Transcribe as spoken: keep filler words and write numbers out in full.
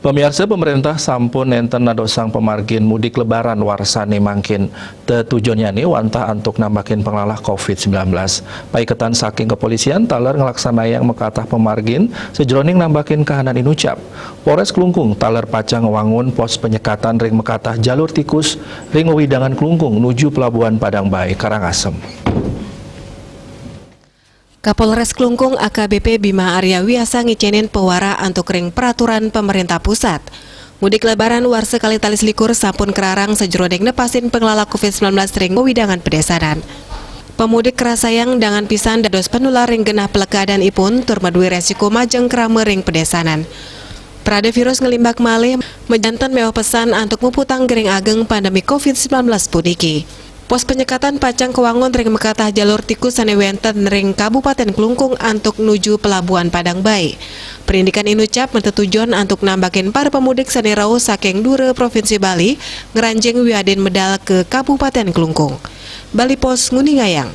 Pamiarsa, pemerintah sampun nenten nadosang pamargin mudik lebaran warsa ne mangkin. Tetujonnya ne wantah antuk nambakin panglalah covid sembilan belas. Paiketan saking kepolisian taler ngelaksanayang makatah pamargin sajeroning nambakin kahanan inucap. Polres Klungkung taler pacang ngwangun pos penyekatan ring makatah jalur tikus ring wewidangan Klungkung nuju Pelabuhan Padang Bae, Karangasem. Kapolres Klungkung A K B P Bima Arya Wiasa ngicenin pewara antuk ring peraturan pemerintah pusat. Mudik lebaran warsa kalih tali selikur sampun kararang sajeroning nepasin panglalah covid sembilan belas ring wewidangan pedesanan. Pemudik karasayang dangan pisan dados panular ring genah pelekadan ipun tur madué resiko majeng krama ring pedesanan. Prade virus nglimbak malih, majanten miwah pesan antuk muputang gering ageng pandemi covid sembilan belas puniki. Pos penyekatan pacang kawangun ring makatah jalur tikus sane wenten ring Kabupaten Klungkung antuk nuju Pelabuhan Padang Bae. Parindikan inucap matetujon antuk nambakin para pemudik sane rauh saking dura Provinsi Bali ngranjing wiadin medal ka Kabupaten Klungkung. Bali Post nguningayang.